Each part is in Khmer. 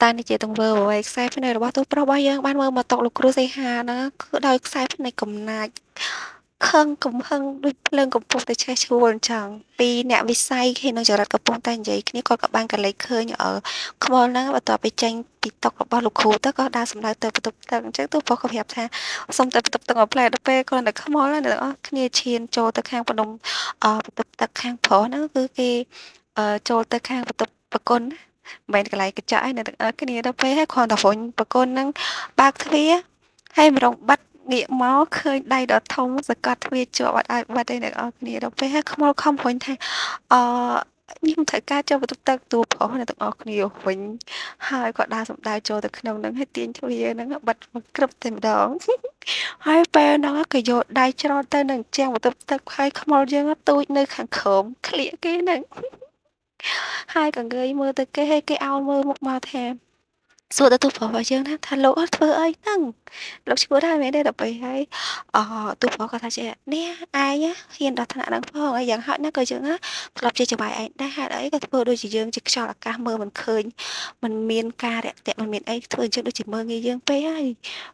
តើនេះជាទង្វើអ្វីខ្សែភ្នែករបស់ទូប្រុសរបស់យើងបានមើលមកតុលោកគ្រូសីហាហ្នឹងគឺដោយខ្សែភ្នែកកំណាចខឹងកំហឹងដូចភ្លើងកំពុងតែឆេះឆួលអញ្ចឹងពីអ្នកវិស័យគេនឹងចរិតកំពុងតែនិយាយគ្នាគាត់ក៏បានកលេចឃើញខ្មុលហ្នឹងបន្ទាប់ពីចេញពីតុរបស់លោកគ្រូទៅក៏ដើរសម្ដៅទៅបន្ទប់ទឹកអញ្ចឹងទូប្រុសក៏ប្រាប់ថាសុំតែបន្ទប់ទឹកមួយផ្លែដល់ពេលគ្រាន់តែខ្មុលហ្នឹងអ្នកទាំងអស់គ្នាឈានចូលទៅខាងភ្នំបន្ទប់ទឹកខាងប្រុសហ្នឹងគឺគេចូលទៅខាងបន្ទប់ប្រគុណមិនមែនកន្លែងកញ្ចក់ឯអ្នកទាំងអស់គ្នាដល់ពេលហើយគ្រាន់តែរុញប្រគុណហ្នឹងបើកទ្វារហើយម្រុងបិទងាកមកឃើញដៃដ៏ធំសកត់ទ្វារជាប់អត់ឲ្យបិទទេអ្នកនរគ្នាដល់ពេលហើយខ្មុលខំរុញថាអឺខ្ញុំត្រូវការចូលបន្ទប់ទឹកតួប្រុសអ្នកទាំងអស់គ្នារុញហើយក៏ដើរសម្ដៅចូលទៅក្នុងហ្នឹងហើយទាញទ្វារហ្នឹងបិទមកក្រឹបតែម្ដងហើយពេលហ្នឹងក៏យកដៃច្រត់ទៅនឹងជាងបន្ទប់ទឹកហើយខ្មុលយើងទូចនៅខាងក្រោមក្លៀកគេហ្នឹងហើយក៏ងើយមើលទៅគេហើយគេអោនមើលមុខមកថាសួរទៅទូប្រុសរបស់យើងណាថាលោកអត់ធ្វើអីហ្នឹងលោកឈួតហើយមែនទេដល់ពេលហើយអទូប្រុសគាត់ថាចេះនេះឯងហ៊ានដល់ថ្នាក់ហ្នឹងផងហើយយ៉ាងហោចណាស់ក៏យើងធ្លាប់ជាចៅហ្វាយឯងដែរហេតុអីក៏ធ្វើដូចជាយើងជាខ្យល់អាកាសមើលមិនឃើញមិនមានការរាក់ទាក់មិនមានអីធ្វើអញ្ចឹងដូចជាមើលងាយយើងពេកហើយ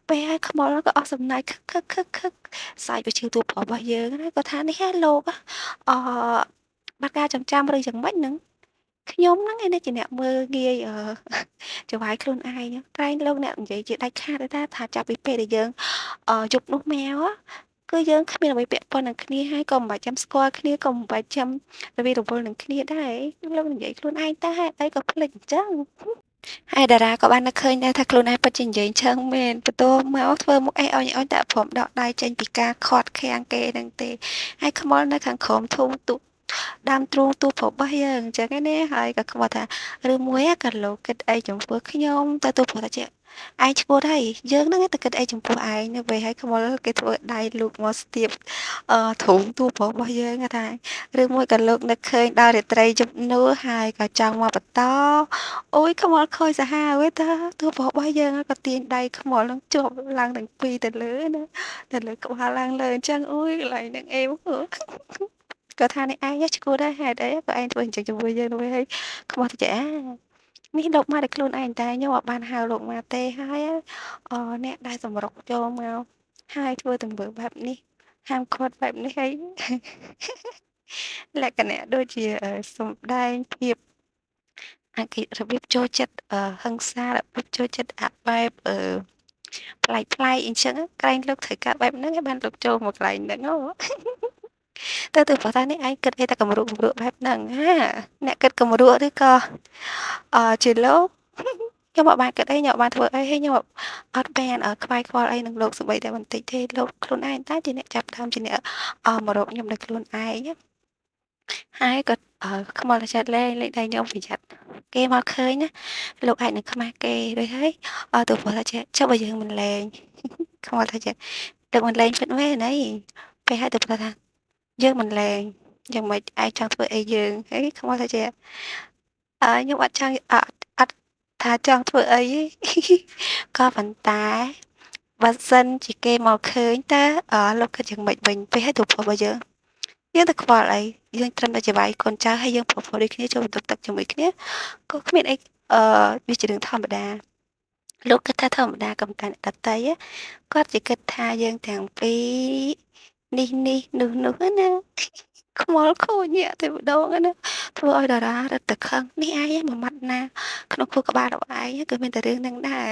ពេលហើយខ្មុលក៏អស់សំណើចខឹកខឹកខឹកខឹកសាច់ទៅជឿទូប្រុសរបស់យើងណាគាត់ថានេះលោកអបាត់ការចំចាំឬយ៉ាងម៉េចហ្នឹងខ្ញុំហ្នឹងឯនេះជាអ្នកមើលងាយចៅហ្វាយខ្លួនឯងក្រែងលោកអ្នកនិយាយជាដាច់ខាតទេថាចាប់ពីពេលដែលយើងយប់នោះមកគឺយើងគ្មានអ្វីពាក់ព័ន្ធនឹងគ្នាហើយក៏មិនបាច់ចាំស្គាល់គ្នាក៏មិនបាច់ចាំរវីរវល់នឹងគ្នាដែរលោកនិយាយខ្លួនឯងតើហេតុអីក៏ភ្លេចអញ្ចឹងហើយតារាក៏បាននឹកឃើញដែរថាខ្លួនឯងពិតជានិយាយឆឹងមែនបន្ទាប់មកធ្វើមុខអេអញអញតែព្រមដកដៃចេញពីការខាត់ខាំងគេហ្នឹងទេហើយខ្មុលនៅខាងក្រោមធុងទូដើមទ្រូងទូប្រុសរបស់យើងអញ្ចឹងណាហើយក៏ខ្មោះថាឬមួយក៏លោកគិតអីចំពោះខ្ញុំទៅទូប្រុសថាជាឯងឈួតហើយយើងហ្នឹងទៅគិតអីចំពោះឯងនៅពេលហើយខ្មុលគេធ្វើដៃលូកមកស្ទាបទ្រូងទូប្រុសរបស់យើងថាឬមួយក៏លោកនឹកឃើញដល់រាត្រីជប់នោះហើយក៏ចង់មកបន្តអូយខ្មុលខូចសាហាវឯតាទូប្រុសរបស់យើងក៏ទាញដៃខ្មុលនឹងជាប់ឡើងទាំងពីរទៅលើណាទៅលើក្បាលឡើងលើអញ្ចឹងអូយកន្លែងហ្នឹងអេមគាត់ថានេះឯងឈួតហើយហេតុអីក៏ឯងធ្វើអញ្ចឹងជាមួយយើងនោះហើយខ្មោះទៅចានេះលោកមកតែខ្លួនឯងតែខ្ញុំអត់បានហៅលោកមកទេហើយអអ្នកដែលសម្រុកចូលមកហើយធ្វើទង្វើបែបនេះហាមឃាត់បែបនេះហើយលក្ខណៈដូចជាសំដែងភាពអាគេរបៀបចូលចិត្តហិង្សារបៀបចូលចិត្តអាបែបប្លែកប្លែកអញ្ចឹងក្រែងលោកត្រូវការបែបហ្នឹងឲ្យបានលោកចូលមកកន្លែងហ្នឹងអូទៅទៅព្រោះថានេះឯងគិតអីតែកម្រុកម្រក់បែបហ្នឹងហាអ្នកគិតកម្រក់ឬក៏អជាលោកខ្ញុំអត់បានគិតអីខ្ញុំអត់បានធ្វើអីហើយខ្ញុំអត់បានខ្វាយខ្វល់អីនឹងលោកសម្បីតែបន្តិចទេលោកខ្លួនឯងតែជាអ្នកចាប់ដើមជាអ្នកមករកខ្ញុំដោយខ្លួនឯងហើយក៏ខ្មល់តែចិត្តលេងលេងដៃខ្ញុំប្រយ័ត្នគេមកឃើញណាលោកអាចនឹងខ្មាស់គេដូចហើយទៅព្រោះថាចេះចុះបើយើងមិនលេងខ្មល់ថាចេះលោកមិនលេងពិតមែនអីពេលហើយទៅព្រោះថាយើងមិនលេងយ៉ាងម៉េចឯងចង់ធ្វើអីយើងហីខ្មល់ថាចេះអើខ្ញុំអត់ចង់អត់អត់ថាចង់ធ្វើអីក៏ប៉ុន្តែបើសិនជាគេមកឃើញតើលោកគិតយ៉ាងម៉េចវិញពេលហើយទៅព្រោះរបស់យើងយើងទៅខ្វល់អីយើងត្រឹមតែចវាយកូនចៅហើយយើងប្រព្រឹត្តដូចគ្នាចូលបន្ទប់ទឹកជាមួយគ្នាក៏គ្មានអីវាជារឿងធម្មតាលោកគិតថាធម្មតាក៏តែអ្នកដតីគាត់ជាគិតថាយើងទាំងពីរនេះនេះនោះនោះណាខ្មល់ខូចញាក់តែម្ដងណាធ្វើឲ្យតារារត់ទៅខឹងនេះឯងមួយម៉ាត់ណាក្នុងខួរក្បាលរបស់ឯងគឺមានតែរឿងហ្នឹងដែរ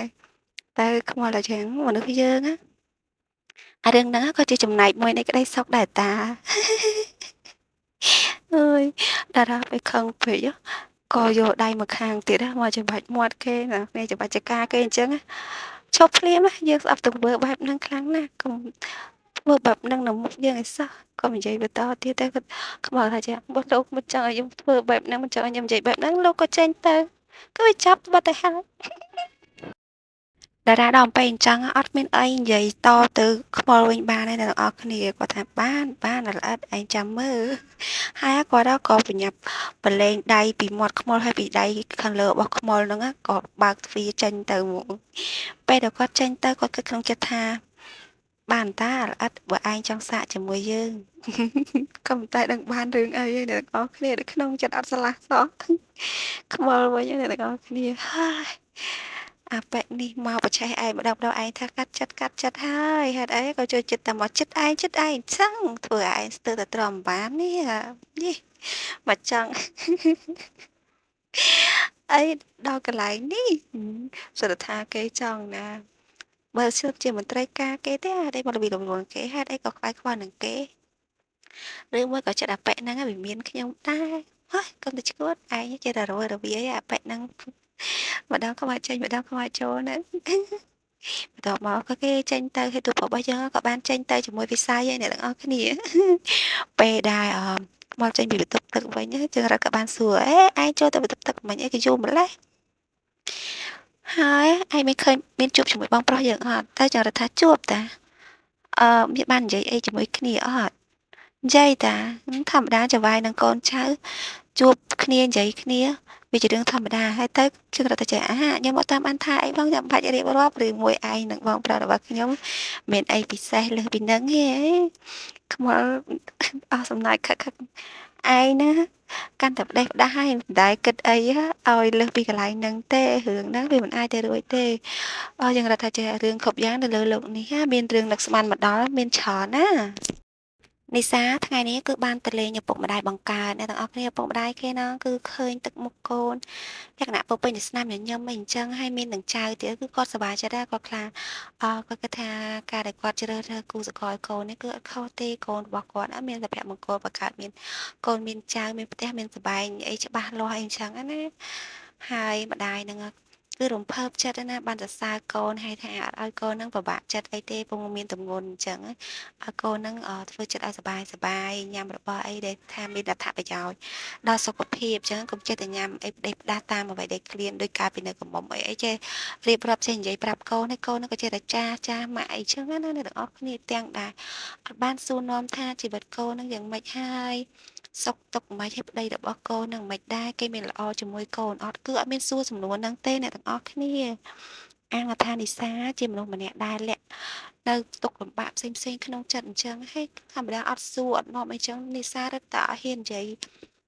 តែខ្មល់តែចឹងមនុស្សយើងណាអារឿងហ្នឹងក៏ជាចំណែកមួយនៃក្តីសុខដែរតាអើយតារាពេលខឹងពេកក៏យកដៃមកខាងទៀតមកច្បាច់មាត់គេណានេះច្បាច់ចកាគេអញ្ចឹងឈប់ភ្លាមណាយើងស្អប់ទង្វើបែបហ្នឹងខ្លាំងណាស់កុំធ្វើបែបហ្នឹងនៅមុខយើងឲ្យសោះក៏និយាយបន្តទៀតតែគាត់ខ្មល់ថាចាបើលោកមិនចង់ឲ្យខ្ញុំធ្វើបែបហ្នឹងមិនចង់ឲ្យខ្ញុំនិយាយបែបហ្នឹងលោកក៏ចេញទៅគឺវាចាប់បាត់ទៅហើយតារាដល់ពេលអញ្ចឹងអត់មានអីនិយាយតទៅខ្មល់វិញបានទេអ្នកទាំងអស់គ្នាគាត់ថាបានបានល្អិតឯងចាំមើលហើយគាត់ក៏ប្រញាប់ប្រឡែងដៃពីមាត់ខ្មុលហើយពីដៃខាងលើរបស់ខ្មុលហ្នឹងក៏បើកទ្វារចេញទៅហ្មងពេលដែលគាត់ចេញទៅគាត់គិតក្នុងចិត្តថាបានតាល្អិតបើឯងចង់សាកជាមួយយើងក៏មិនតែដឹងបានរឿងអីទេអ្នកទាំងអស់គ្នានៅក្នុងចិត្តអត់ឆ្លាស់សោះខ្មល់វិញអ្នកទាំងអស់គ្នាហើយ អាប៉ែនេះមកប្រឆេះឯងម្ដងម្ដងឯងថាកាត់ចិត្តកាត់ចិត្តហើយហេតុអីក៏ចូលចិត្តតែមកចិត្តឯងចិត្តឯងចឹងធ្វើឯងស្ទើរតែទ្រាំបាននេះនេះមកចង់អីដល់កន្លែងនេះសិតថាគេចង់ណាបើសិនជាមន្ត្រីការគេទេហេតុអីមកលវីលំលួនគេហេតុអីក៏ខ្វាយខ្វល់នឹងគេឬមួយក៏ចិត្តអាប៉ែហ្នឹងវាមានខ្ញុំដែរហើយកុំតែឈួតឯងចេះតែរយរវាយអាប៉ែហ្នឹងម្ដងខ្មៅចេញម្ដងខ្មៅចូលហ្នឹងបន្ទាប់មកក៏គេចេញទៅហើយទូប្រុសរបស់យើងក៏បានចេញទៅជាមួយវិស័យឯអ្នកទាំងអស់គ្នាពេលដែលមកចេញពីបន្ទប់ទឹកវិញជើងរត់ក៏បានសួរអេឯងចូលទៅបន្ទប់ទឹកមិញអីក៏យូរម្ល៉េះហើយឯងមិនឃើញមានជួបជាមួយបងប្រុសយើងអត់តែចង់រត់ថាជួបតាអឺមានបាននិយាយអីជាមួយគ្នាអត់និយាយតាធម្មតាចវាយនឹងកូនចៅជួបគ្នានិយាយគ្នាវាជារឿងធម្មតាហើយទៅជឿរត់តែចេះអាខ្ញុំអត់តាមបានថាអីបងចាំបាច់រៀបរាប់ឬមួយឯងនឹងបងប្រុសរបស់ខ្ញុំមានអីពិសេសលើសពីនឹងទេខ្មល់អស់សំណើចខឹកខឹកឯងណាកាន់តែផ្ដេសផ្ដាស់ហើយមិនដែលគិតអីឲ្យលើសពីកន្លែងហ្នឹងទេរឿងហ្នឹងវាមិនអាចទៅរួចទេអស់យើងរត់ថាចេះរឿងគ្រប់យ៉ាងនៅលើលោកនេះមានរឿងនឹកស្មានមកដល់មានច្រើនណានីសាថ្ងៃនេះគឺបានទៅលេងឪពុកម្ដាយបង្កើតអ្នកទាំងអស់គ្នាឪពុកម្ដាយគេណាគឺឃើញទឹកមុខកូនលក្ខណៈពោពេញដោយស្នាមញញឹមអីអញ្ចឹងហើយមាននឹងចៅទៀតគឺគាត់សប្បាយចិត្តដែរគាត់ខ្លាគាត់គិតថាការដែលគាត់ជ្រើសរើសគូសកលកូននេះគឺអត់ខុសទេកូនរបស់គាត់មានសុភមង្គលបង្កើតមានកូនមានចៅមានផ្ទះមានសបែងអីច្បាស់លាស់អីអញ្ចឹងណាហើយម្ដាយនឹងគឺរំភើបចិត្តណាបានសរសើរកូនហើយថាអត់ឲ្យកូននឹងពិបាកចិត្តអីទេពងមានទម្ងន់អញ្ចឹងឲ្យកូននឹងធ្វើចិត្តឲ្យសប្បាយសប្បាយញ៉ាំរបស់អីដែលថាមានអត្ថប្រយោជន៍ដល់សុខភាពអញ្ចឹងកុំចេះតែញ៉ាំអីផ្ដេសផ្ដាស់តាមអ្វីដែលឃ្លានដោយការពីនៅកំមុំអីអីចេះរៀបរាប់ចេះនិយាយប្រាប់កូនហើយកូននឹងក៏ចេះតែចាចាម៉ាក់អីចឹងណាអ្នកទាំងអស់គ្នាទាំងដែរអត់បានសួរនាំថាជីវិតកូននឹងយ៉ាងម៉េចហើយសុខទុក្ខមិនឲ្យប្តីរបស់កូននឹងមិនដែរគេមានល្អជាមួយកូនអត់គឺអត់មានសួរសំណួរហ្នឹងទេអ្នកទាំងអស់គ្នាអាងថានិសាជាមនុស្សម្នាក់ដែលលាក់នៅទុកលំបាកផ្សេងផ្សេងក្នុងចិត្តអញ្ចឹងហើយធម្មតាអត់សួរអត់នាំអីចឹងនិសារឹតតែអត់ហ៊ាននិយាយ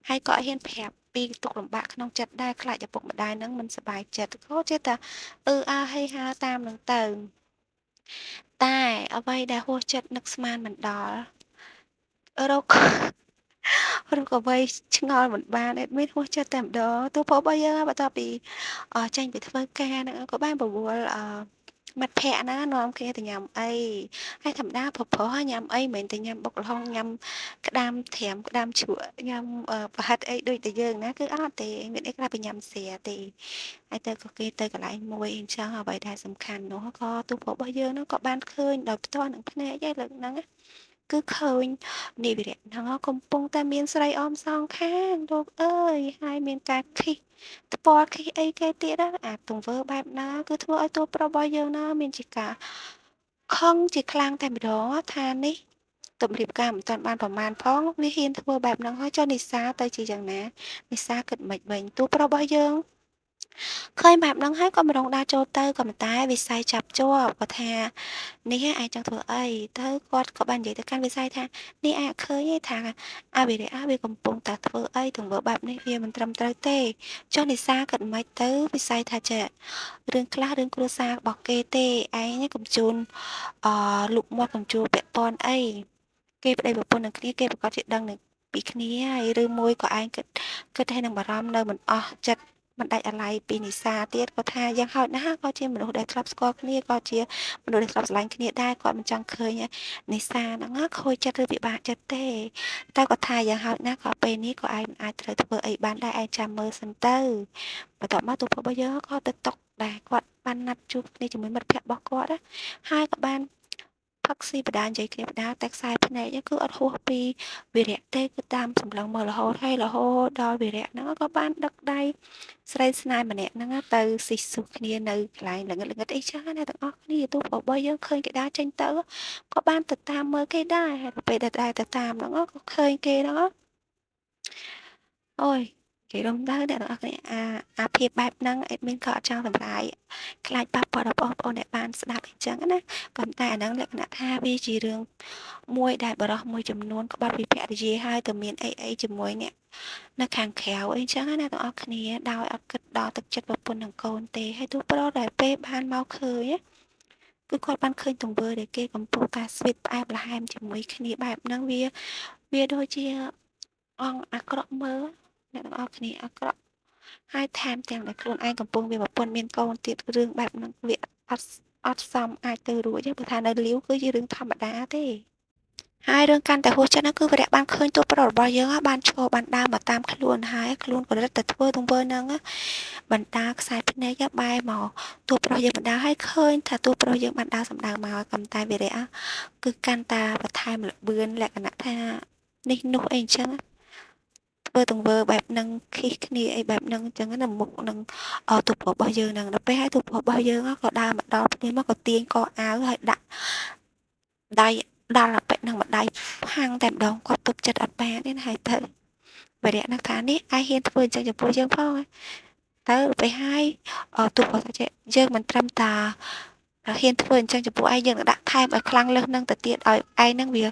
ហើយក៏អត់ហ៊ានប្រាប់ពីទុកលំបាកក្នុងចិត្តដែរខ្លាចឪពុកម្ដាយនឹងមិនសប្បាយចិត្តក៏ចេះតែអឺអើហេហាតាមនឹងទៅតែអ្វីដែលហួសចិត្តនឹកស្មានមិនដល់រកអ្វីឆ្ងល់មិនបានអេមានហួសចិត្តតែម្ដងទោះប្អូនរបស់យើងបន្ទាប់ពីចេញពីធ្វើការហ្នឹងក៏បានបវល់មិត្តភ័ក្តិណានាំគ្នាទៅញ៉ាំអីហើយធម្មតាប្រុសៗញ៉ាំអីមិនមែនតែញ៉ាំបុកល្ហុងញ៉ាំក្តាមត្រាំក្តាមជ្រក់ញ៉ាំប្រហិតអីដូចតែយើងណាគឺអត់ទេមានអីក្រៅពីញ៉ាំស្រាទេហើយទៅក៏គេទៅកន្លែងមួយអញ្ចឹងអ្វីដែលសំខាន់នោះក៏ទោះប្រុសរបស់យើងនោះក៏បានឃើញដោយផ្ទាល់នឹងភ្នែកឯលើកហ្នឹងគឺឃើញនាយវីរៈហ្នឹងកំពុងតែមានស្រីអមសងខាងលោកអើយហើយមានការខិះថ្ពាល់ខិះអីគេទៀតអាទង្វើបែបណាគឺធ្វើឲ្យតួប្រុសរបស់យើងណាមានជាការខឹងជាខ្លាំងតែម្ដងថានេះទំរៀបការមិនទាន់បានប្រមាណផងវាហ៊ានធ្វើបែបហ្នឹងហើយចុះនិសាទៅជាយ៉ាងណានិសាគិតមិនវិញតួប្រុសរបស់យើងឃើញបែបហ្នឹងហើយក៏មិនរងដើរចូលទៅក៏ប៉ុន្តែវិស័យចាប់ជាប់គាត់ថានេះឯងចង់ធ្វើអីទៅគាត់ក៏បាននិយាយទៅកាន់វិស័យថានេះឯងឃើញទេថាអវិរៈវាកំពុងតែធ្វើអីទង្វើបែបនេះវាមិនត្រឹមត្រូវទេចុះនិសាគិតមិនទៅវិស័យថាចេះរឿងខ្លះរឿងគ្រួសាររបស់គេទេឯងកុំជូនអលុកមាត់កុំជួពាក់ព័ន្ធអីគេប្តីប្រពន្ធនឹងគ្នាគេប្រកាសជាដឹងនឹងពីគ្នាហើយឬមួយក៏ឯងគិតឲ្យនឹងបារម្ភនៅមិនអស់ចិត្តមិនដាច់អាល័យពីនិសាទៀតគាត់ថាយ៉ាងហោចណាស់ក៏ជាមនុស្សដែលធ្លាប់ស្គាល់គ្នាក៏ជាមនុស្សដែលធ្លាប់ស្រឡាញ់គ្នាដែរគាត់មិនចង់ឃើញនិសាហ្នឹងខូចចិត្តឬពិបាកចិត្តទេតែគាត់ថាយ៉ាងហោចណាស់ក៏ពេលនេះក៏ឯងមិនអាចត្រូវធ្វើអីបានដែរឯងចាំមើលសិនទៅបន្ទាប់មកទូប្រុសរបស់យើងក៏ទៅតុកដែរគាត់បានណាត់ជួបគ្នាជាមួយមិត្តភ័ក្តិរបស់គាត់ណាហើយក៏បានផឹកស៊ីបដានិយាយគ្នាបដាតែខ្សែភ្នែកគឺអត់ហួសពីវីរៈទេគឺតាមសម្លឹងមើលរហូតហើយរហូតដល់វីរៈហ្នឹងក៏បានដឹកដៃស្រីស្នេហ៍ម្នាក់ហ្នឹងទៅស៊ីស៊ុះគ្នានៅកន្លែងល្ងិតល្ងិតអីចឹងណាទាំងអស់គ្នាទោះបើយើងឃើញគេដើរចេញទៅក៏បានទៅតាមមើលគេដែរហើយពេលដែលទៅតាមហ្នឹងក៏ឃើញគេហ្នឹងអូយ និយាយរួមទៅអ្នកទាំងអស់គ្នាអាភាពបែបហ្នឹង admin ក៏អត់ចង់សម្រាយខ្លាចប៉ះពាល់ដល់បងប្អូនដែលបានស្ដាប់អញ្ចឹងណាក៏តែអាហ្នឹងលក្ខណៈថាវាជារឿងមួយដែលបរិសមួយចំនួនក្បត់វិភរិយាហើយទៅមានអីអីជាមួយអ្នកនៅខាងក្រៅអីចឹងណាទាំងអស់គ្នាដោយអត់គិតដល់ទឹកចិត្តប្រពន្ធនិងកូនទេហើយទូប្រុសដែលពេលបានមកឃើញគឺគាត់បានឃើញទង្វើដែលគេកំពុងតែស្វីតផ្អែមល្ហែមជាមួយគ្នាបែបហ្នឹងវាដូចជាអង្គអាក្រក់មើលអ្នកទាំងអស់គ្នាអាក្រក់ហើយថែមទាំងដែលខ្លួនឯងកំពុងមានប្រពន្ធមានកូនទៀតរឿងបែបហ្នឹងវាអត់សមអាចទៅរួចទេព្រោះថានៅលាវគឺជារឿងធម្មតាទេហើយរឿងកាន់តែហួសចិត្តហ្នឹងគឺវរៈបានឃើញតួប្រុសរបស់យើងបានឈរបានដើរមកតាមខ្លួនហើយខ្លួនក៏រឹតតែធ្វើទង្វើហ្នឹងបណ្ដាខ្សែភ្នែកបែរមកតួប្រុសយើងបណ្ដាហើយឃើញថាតួប្រុសយើងបានដើរសម្ដៅមកក៏តែវរៈគឺកាន់តែបន្ថែមល្បឿនលក្ខណៈថានេះនោះអីអញ្ចឹងធ្វើទង្វើបែបហ្នឹងខិះគ្នាអីបែបហ្នឹងអញ្ចឹងណាមុខនឹងតួប្រុសរបស់យើងហ្នឹងដល់ពេលហើយតួប្រុសរបស់យើងក៏ដើរមកដល់គ្នាមកក៏ទាញកអាវហើយដាក់ដៃដល់អាប៉ិនឹងម្ដាយហាំងតែម្ដងគាត់ទប់ចិត្តអត់បានទេណាហើយទៅវរៈនឹងថានេះឯងហ៊ានធ្វើអញ្ចឹងចំពោះយើងផងទៅពេលហើយទូប្រុសថាចេះយើងមិនត្រឹមតាហ៊ានធ្វើអញ្ចឹងចំពោះឯងយើងនឹងដាក់ថែមឲ្យខ្លាំងលើសនឹងទៅទៀតឲ្យឯងនឹងវា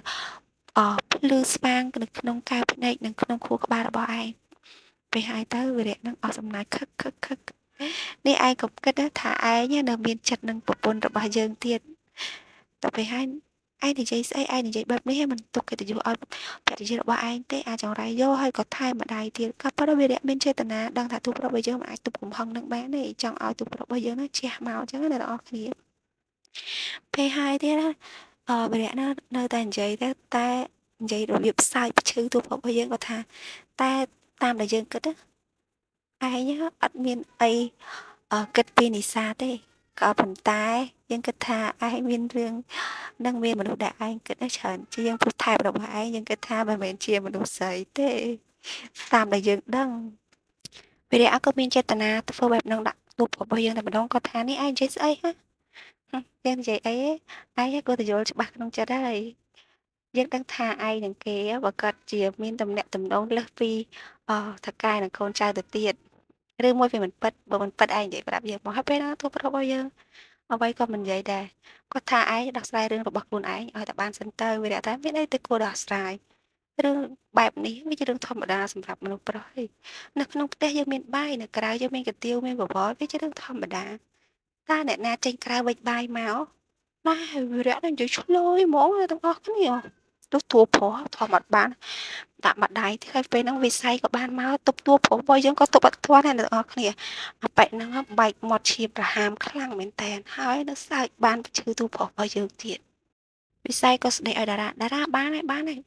ភ្លឺស្វាងនៅក្នុងកែវភ្នែកនិងក្នុងខួរក្បាលរបស់ឯងពេលហើយទៅវរៈនឹងអស់សំណាចខឹកខឹកខឹកនេះឯងក៏គិតថាឯងនៅមានចិត្តនឹងប្រពន្ធរបស់យើងទៀតទៅពេលហើយឯងនិយាយស្អីឯងនិយាយបែបនេះមិនទុកកិត្តិយសឲ្យភរិយារបស់ឯងទេអាចង្រៃយកហើយក៏ថែមម្ដាយទៀតក៏ប៉ុន្តែវីរៈមានចេតនាដឹងថាទូប្រុសរបស់យើងមិនអាចទប់កំហឹងនឹងបានទេចង់ឲ្យទូប្រុសរបស់យើងនឹងជះមកអញ្ចឹងណាអ្នកនរគ្នាពេលហើយទៀតណាវីរៈនៅតែនិយាយតែនិយាយរបៀបសើចឈឺទូប្រុសរបស់យើងក៏ថាតែតាមដែលយើងគិតឯងអត់មានអីគិតពីនិសាទេក៏ប៉ុន្តែយើងគិតថាឯងមានរឿងនឹងមានមនុស្សដែលឯងគិតច្រើនជាងព្រោះថែបរបស់ឯងយើងគិតថាមិនមែនជាមនុស្សស្រីទេតាមដែលយើងដឹងវីរៈក៏មានចេតនាធ្វើបែបនឹងដាក់ទូរបស់យើងតែម្ដងគាត់ថានេះឯងនិយាយស្អីហ៎យើងនិយាយអីឯងគួរតែយល់ច្បាស់ក្នុងចិត្តហើយយើងដឹងថាឯងនឹងគេបើគាត់ជាមានតំណែងតំណងលើសពីថកែនឹងកូនចៅទៅទៀតឬមួយវាមិនពិតបើមិនពិតឯងនិយាយប្រាប់យើងមកហើយពេលហ្នឹងទូប្រុសរបស់យើងអ្វីក៏មិននិយាយដែរគាត់ថាឯងដោះស្រាយរឿងរបស់ខ្លួនឯងឲ្យតែបានសិនទៅវាតែមានអីទៅគួរដោះស្រាយរឿងបែបនេះវាជារឿងធម្មតាសម្រាប់មនុស្សប្រុសឯងនៅក្នុងផ្ទះយើងមានបាយនៅក្រៅយើងមានកាទៀវមានបបរវាជារឿងធម្មតាតើអ្នកណាចេញក្រៅវិចបាយមកណាវីរៈនឹងនិយាយឆ្លើយហ្មងទាំងអស់គ្នាទោះទួប្រុសធម្មអត់បានដាក់ម្ដាយទេហើយពេលហ្នឹងវិស័យក៏បានមកទប់ទួប្រុសរបស់យើងក៏ទប់អត់ទាន់ដែរអ្នកទាំងអស់គ្នាអាប៉ែហ្នឹងបែកមាត់ឈាមប្រហាមខ្លាំងមែនតែនហើយនៅសើចបានឈឺទួប្រុសរបស់យើងទៀតវិស័យក៏ស្ដីឲ្យតារាតារាបានហើយបានហើយ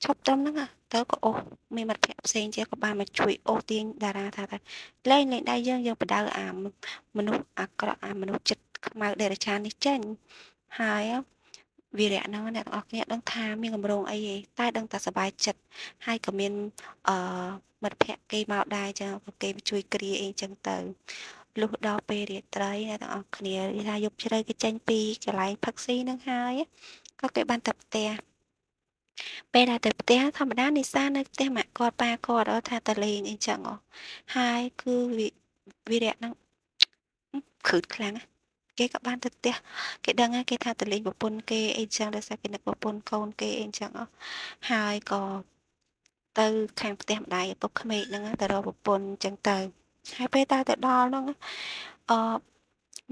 ឈប់ត្រឹមហ្នឹងទៅក៏អូសមានមិត្តភក្តិផ្សេងទៀតក៏បានមកជួយអូសទាញតារាថាលែងលែងដៃយើងយើងបដៅអាមនុស្សអាក្រក់អាមនុស្សចិត្តខ្មៅដេរឆាននេះចេញហើយវីរៈហ្នឹងអ្នកទាំងអស់គ្នាដឹងថាមានកម្រងអីទេតែដឹងតែសប្បាយចិត្តហើយក៏មានមិត្តភក្តិគេមកដែរចឹងគេជួយគ្រាអីចឹងទៅលុះដល់ពេលរាត្រីអ្នកទាំងអស់គ្នាថាយប់ជ្រៅគេចេញពីកន្លែងផឹកស៊ីហ្នឹងហើយក៏គេបានទៅផ្ទះពេលដែលទៅផ្ទះធម្មតានិសានៅផ្ទះម៉ាក់គាត់ប៉ាគាត់ថាទៅលេងអីចឹងហើយគឺវីរៈហ្នឹងខឺតខ្លាំងគេក៏បានទៅផ្ទះគេដឹងគេថាទៅលេងប្រពន្ធគេអីចឹងដោយសារគេនឹកប្រពន្ធកូនគេអីចឹងហើយក៏ទៅខាងផ្ទះម្ដាយឪពុកក្មេកហ្នឹងទៅរកប្រពន្ធចឹងទៅហើយពេលតើទៅដល់ហ្នឹង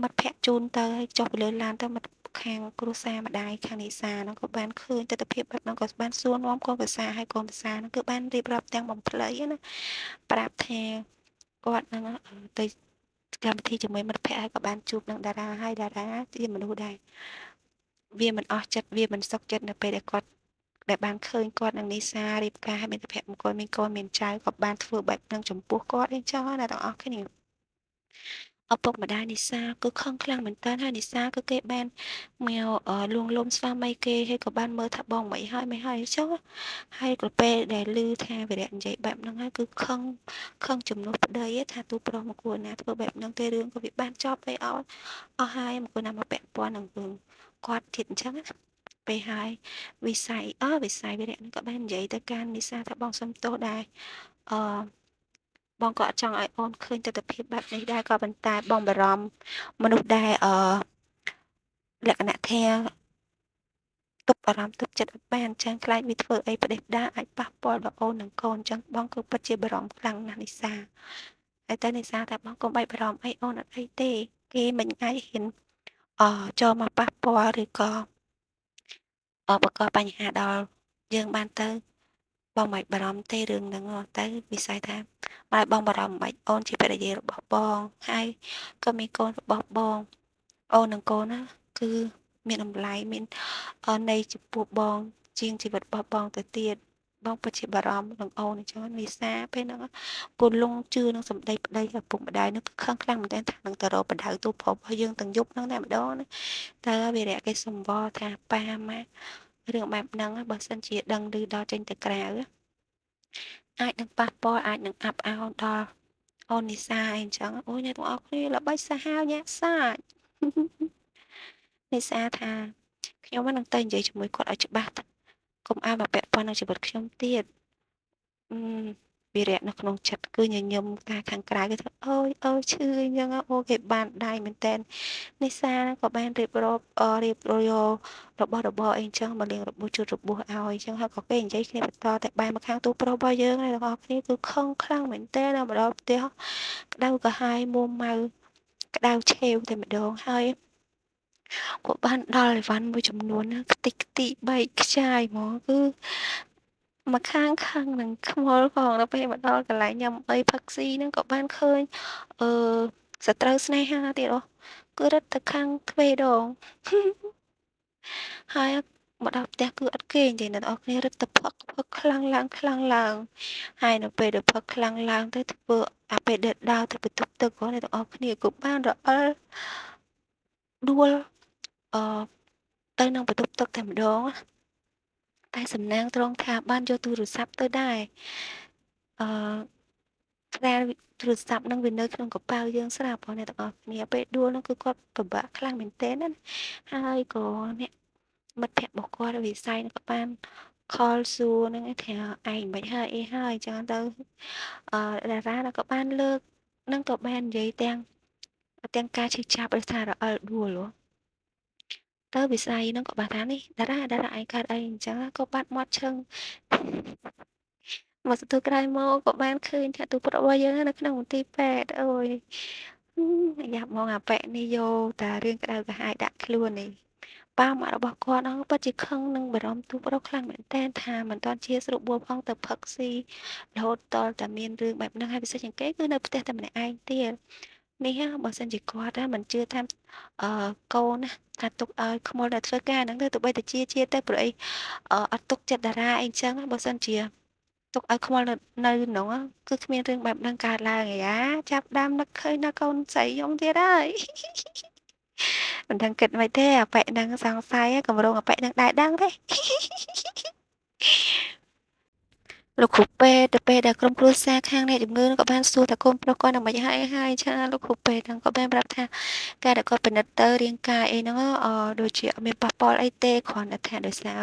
មិត្តភក្តិជូនទៅហើយចុះពីលើឡានទៅមិត្តខាងគ្រួសារម្ដាយខាងនិសាហ្នឹងក៏បានឃើញទិដ្ឋភាពបែបហ្នឹងក៏បានសួរនាំកូនប្រសាហើយកូនប្រសាហ្នឹងគឺបានរៀបរាប់ទាំងបំភ្លៃណាប្រាប់ថាគាត់ហ្នឹងទៅកម្មវិធីជាមួយមិត្តភក្តិហើយក៏បានជួបនឹងតារាហើយតារាជាមនុស្សដែរវាមិនអស់ចិត្តវាមិនសុខចិត្តនៅពេលដែលគាត់ដែលបានឃើញគាត់នឹងនីសារៀបការឲ្យមានភក្តិមង្គលមានកូនមានចៅក៏បានធ្វើបែបនឹងចំពោះគាត់អីចឹងណាទាំងអស់គ្នាឪពុកម្ដាយនីសាគឺខឹងខ្លាំងមែនតើហើយនីសាគឺគេបានមកលួងលោមស្វាមីគេហើយក៏បានមើលថាបងមិនហើយមិនហើយអញ្ចឹងហើយក៏ពេលដែលឮថាវីរៈនិយាយបែបហ្នឹងហើយគឺខឹងខឹងជំនួសប្តីថាទូប្រុសមកគួរណាធ្វើបែបហ្នឹងទេរឿងក៏វាបានចប់អីអស់អស់ហើយមកគួរណាមកពាក់ព័ន្ធនឹងរឿងគាត់ទៀតអញ្ចឹងណាពេលហើយវិស័យវិស័យវីរៈហ្នឹងក៏បាននិយាយទៅកាន់នីសាថាបងសុំទោសដែរអឺ បងក៏អត់ចង់ឲ្យអូនឃើញទិដ្ឋភាពបែបនេះដែរក៏ប៉ុន្តែបងបារម្ភមនុស្សដែលលក្ខណៈថាទប់អារម្មណ៍ទប់ចិត្តអត់បានអញ្ចឹងខ្លាចវាធ្វើអីផ្ដេសផ្ដាសអាចប៉ះពាល់ដល់អូននិងកូនអញ្ចឹងបងគឺពិតជាបារម្ភខ្លាំងណាស់នីសាហើយតែនីសាតែបងកុំបីបារម្ភអីអូនអត់អីទេគេមិនអាចហ៊ានចូលមកប៉ះពាល់ឬក៏បង្កបញ្ហាដល់យើងបានទៅបងមិនបារម្ភទេរឿងហ្នឹងទៅវិស័យថាបើបងបារម្ភមិនអូនជាភរិយារបស់បងហើយក៏មានកូនរបស់បងអូននិងកូនណាគឺមានតម្លៃមានន័យចំពោះបងជាងជីវិតរបស់បងទៅទៀតបងពិតជាបារម្ភនឹងអូនអញ្ចឹងនីសាពេលហ្នឹងគូលងជឿនឹងសម្ដីប្តីឪពុកម្ដាយនឹងគឺខឹងខ្លាំងមែនទែនថានឹងទៅរកបដៅទូប្រុសរបស់យើងទាំងយប់ហ្នឹងតែម្ដងណាតើវីរៈគេសំវល់ថាប៉ាម៉ាក់រឿងបែបហ្នឹងបើសិនជាដឹងឮដល់ចេញទៅក្រៅអាចនឹងប៉ះពាល់អាចនឹងអាប់អោនដល់អូននីសាអីអញ្ចឹងអូយអ្នកទាំងអស់គ្នាល្បិចសាហាវញាក់សាច់នីសាថាខ្ញុំនឹងទៅនិយាយជាមួយគាត់ឲ្យច្បាស់កុំឲ្យមកពាក់ព័ន្ធនឹងជីវិតខ្ញុំទៀតវីរៈនៅក្នុងចិត្តគឺញញឹមតែខាងក្រៅគេថាអូយអូយឈឺអញ្ចឹងអូគេបានដៃមែនតែននីសាក៏បានរៀបរាប់រៀបយករបស់របរអីអញ្ចឹងមកលាងរបួសជូតរបួសឲ្យអញ្ចឹងហើយក៏គេនិយាយគ្នាបន្តតែបែរមកខាងទូប្រុសរបស់យើងទាំងអស់គ្នាគឺខឹងខ្លាំងមែនតើមកដល់ផ្ទះក្តៅក្រហាយមួម៉ៅក្តៅឆេវតែម្ដងហើយក៏បានដល់អីវ៉ាន់មួយចំនួនណាខ្ទេចខ្ទីបែកខ្ចាយហ្មងគឺមកខាងខឹងនឹងខ្មុលផងដល់ពេលមកដល់កន្លែងញ៉ាំអីផឹកស៊ីហ្នឹងក៏បានឃើញអឺសត្រូវស្នេហាទៀតអូគឺរត់ទៅខាងទ្វេដងហើយមកដល់ផ្ទះគឺអត់គេងទេអ្នកនរគ្នារត់ទៅផឹកផឹកខ្លាំងឡើងខ្លាំងឡើងហើយនៅពេលដែលផឹកខ្លាំងឡើងទៅធ្វើអាពេលដែលដើរទៅបន្ទប់ទឹកគាត់អ្នកទាំងអស់គ្នាក៏បានរអិលដួលអឺទៅនឹងបន្ទប់ទឹកតែម្ដងតែសំណាងត្រង់ថាបានយកទូរស័ព្ទទៅដែរអឺតែទូរស័ព្ទនឹងវានៅក្នុងកប៉ៅយើងស្រាប់បងអ្នកទាំងអស់គ្នាពេលដួលនោះគឺគាត់ពិបាកខ្លាំងមែនទែនណាហើយក៏អ្នកមិត្តភក្តិរបស់គាត់វិស័យក៏បានខលសួរនឹងថាឯងមិនហើយអីហើយអញ្ចឹងទៅអឺតារាក៏បានលើកនឹងក៏បាននិយាយទាំងការឈឺចាប់ដោយសាររអិលដួលទៅវិស័យហ្នឹងក៏បានថានេះតារាតារាឯងកើតអីអញ្ចឹងក៏បាត់មាត់ឈឹងមកសន្ទុះក្រោយមកក៏បានឃើញថាទូប្រុសរបស់យើងនៅក្នុងមន្ទីរពេទ្យអូយយ៉ាប់ហ្មងអាប៉ែនេះយកតែរឿងក្តៅក្រហាយដាក់ខ្លួននេះប៉ាម៉ាក់របស់គាត់ហ្នឹងពិតជាខឹងនឹងបារម្ភទូប្រុសខ្លាំងមែនទែនថាមិនទាន់ជាស្រួលបួលផងទៅផឹកស៊ីរហូតតលតែមានរឿងបែបហ្នឹងហើយពិសេសជាងគេគឺនៅផ្ទះតែម្នាក់ឯងទៀតនេះបើសិនជាគាត់ណាមិនជឿថាកូនណាថាទុកឲ្យខ្មុលដែលធ្វើការហ្នឹងទៅទោះបីតែជាជាទៅព្រោះអីអត់ទុកចិត្តតារាអីចឹងបើសិនជាទុកឲ្យខ្មុលនៅក្នុងគឺគ្មានរឿងបែបហ្នឹងកើតឡើងឯអាចាប់ដើមនឹកឃើញដល់កូនស្រីខ្ញុំទៀតហើយមិនដឹងគិតមិនទេអាប៉ែហ្នឹងសង្ស័យកម្រងអាប៉ែហ្នឹងដែរដឹងទេលោកគ្រូពេទ្យទៅពេលដែលក្រុមគ្រួសារខាងអ្នកជំងឺក៏បានសួរថាកូនប្រុសគាត់នឹងមិនហើយហើយឆាលោកគ្រូពេទ្យហ្នឹងក៏បានប្រាប់ថាការដែលគាត់ពិនិត្យទៅរាងកាយអីហ្នឹងដូចជាអត់មានប៉ះពាល់អីទេគ្រាន់តែថាដោយសារ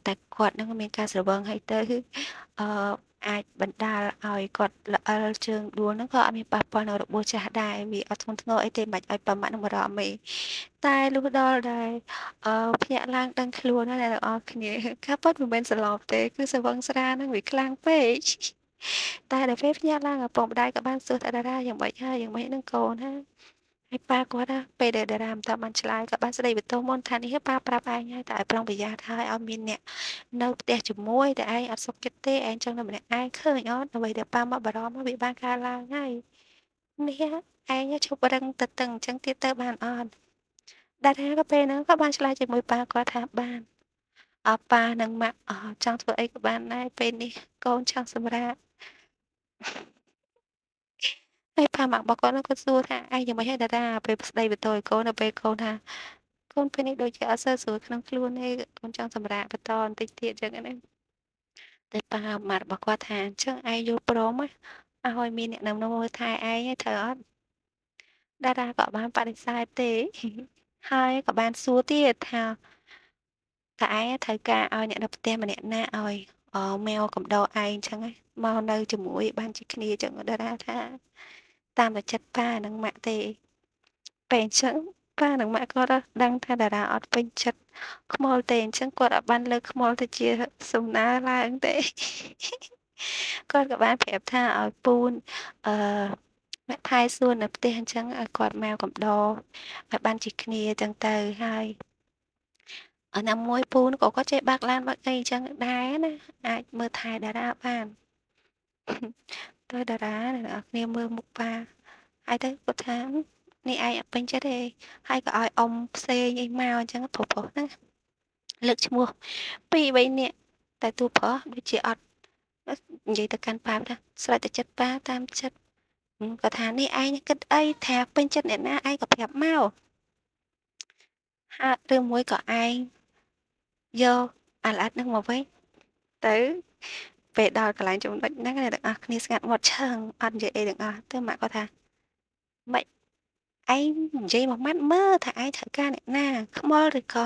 តែគាត់ហ្នឹងមានការស្រវឹងហើយទៅអឺអាចបណ្ដាលឲ្យគាត់ល្អិលជើងដួលហ្នឹងក៏អត់មានប៉ះពាល់នៅរបួសចាស់ដែរវាអត់ធ្ងន់ធ្ងរអីទេមិនឲ្យប៉ាម៉ាក់នឹងបារម្ភទេតែលុះដល់ដែលភ្ញាក់ឡើងដឹងខ្លួនណាអ្នកទាំងអស់គ្នាការពិតមិនមែនសន្លប់ទេគឺស្រវឹងស្រាហ្នឹងវាខ្លាំងពេកតែដល់ពេលភ្ញាក់ឡើងឪពុកម្ដាយក៏បានសួរថាតារាយ៉ាងម៉េចហើយយ៉ាងម៉េចហ្នឹងកូនណាហើយប៉ាគាត់ណាពេលដែលតារាមិនតាបានឆ្លើយក៏បានស្ដីបន្ទោសមុនថានេះប៉ាប្រាប់ឯងហើយតែឲ្យប្រុងប្រយ័ត្នហើយឲ្យមានអ្នកនៅផ្ទះជាមួយតែឯងអត់សុខចិត្តទេឯងចង់នៅម្នាក់ឯងឃើញអត់អ្វីដែលប៉ាមកបារម្ភវាបានកើតឡើងហើយនេះឯងឈប់រឹងទៅតឹងអញ្ចឹងទៀតទៅបានអត់តារាក៏ពេលហ្នឹងក៏បានឆ្លើយជាមួយប៉ាគាត់ថាបានអប៉ានិងម៉ាក់ចង់ធ្វើអីក៏បានដែរពេលនេះកូនចង់សម្រាកហើយប៉ាម៉ាក់របស់គាត់គាត់សួរថាឯងយ៉ាងម៉េចហើយតារាពេលស្ដីបន្ទោឲ្យកូនដល់ពេលកូនថាកូនពេលនេះដូចជាអត់សូវស្រួលក្នុងខ្លួនទេកូនចង់សម្រាកបន្តបន្តិចទៀតអញ្ចឹងណាតែប៉ាម៉ាក់របស់គាត់ថាអញ្ចឹងឯងយល់ព្រមឲ្យមានអ្នកនៅមើលថែឯងត្រូវអត់តារាក៏បានបដិសេធទេហើយក៏បានសួរទៀតថាតើឯងត្រូវការឲ្យអ្នកនៅផ្ទះម្នាក់ណាឲ្យ មកកំដរឯងអញ្ចឹង មកនៅជាមួយបានជាគ្នាអញ្ចឹង។ តារាថាតាមតែចិត្តប៉ានិងម៉ាក់ទេ។ ពេលអញ្ចឹងប៉ានិងម៉ាក់គាត់ដឹងថាតារាអត់ពេញចិត្តខ្មុលទេ អញ្ចឹងគាត់អត់បានលើកខ្មុលទៅជាសំណើឡើងទេ គាត់ក៏បានប្រាប់ថាឲ្យពូនអឺអ្នកថែសួននៅផ្ទះអញ្ចឹង ឲ្យគាត់មកកំដរឲ្យបានជាគ្នាអញ្ចឹងទៅ។ ហើយអាណាមួយពូនក៏គាត់ចេះបើកឡានបើកអីអញ្ចឹងដែរណា អាចមើលថែតារាបាន។ ទៅតារាអ្នកនរគ្នាមើលមុខប៉ាហើយទៅ គាត់ថានេះឯងអត់ពេញចិត្តទេ ហើយក៏ឲ្យអ៊ំផ្សេងអីមកអញ្ចឹង ប្រុសប្រុសហ្នឹងលើកឈ្មោះ 2 3 នាក់ តែតួប្រុសដូចជាអត់និយាយទៅកាន់ប៉ាថាស្រេចតែចិត្តប៉ាតាមចិត្ត។ គាត់ថានេះឯងគិតអីថាពេញចិត្តអ្នកណាឯងក៏ប្រាប់មកហើយ ឬមួយក៏ឯងយកអាល្អិតនឹងមកវិញទៅ។ ពេលដល់កន្លែងចំណុចហ្នឹង អ្នកទាំងអស់គ្នាស្ងាត់មាត់ឈឹងអត់និយាយអីទាំងអស់ទៅ។ ម៉ាក់គាត់ថាម៉េចឯងនិយាយមួយម៉ាត់មើល ថាឯងត្រូវការអ្នកណា ខ្មុលឬក៏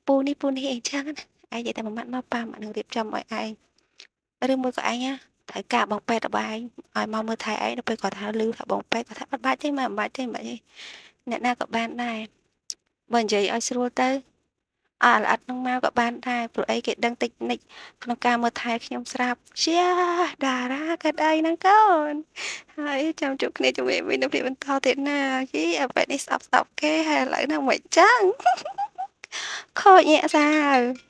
ពូនេះពូនេះអីចឹងណា ឯងនិយាយតែមួយម៉ាត់មក ប៉ាម៉ាក់នឹងរៀបចំឲ្យឯង ឬមួយក៏ឯងត្រូវការបងពេទ្យរបស់ឯងឲ្យមកមើលថែឯង។ ដល់ពេលគាត់ថាលឺថាបងពេទ្យ គាត់ថាអត់បាច់ទេ មកមិនបាច់ទេ មិនបាច់ទេ អ្នកណាក៏បានដែរ បើនិយាយឲ្យស្រួលទៅ អើល្អិតនឹងមកក៏បានដែរ ព្រោះអីគេដឹងតិចនិចក្នុងការមើលថែខ្ញុំស្រាប់។ ជាតារាកាត់អីហ្នឹងកូន ហើយចាំជួបគ្នាជាមួយវិញនៅពេលបន្តទៀតណា។ យីអាពេលនេះស្អប់ស្អប់គេហើយ ឥឡូវហ្នឹងមិនចឹងខូចញាក់សាវ។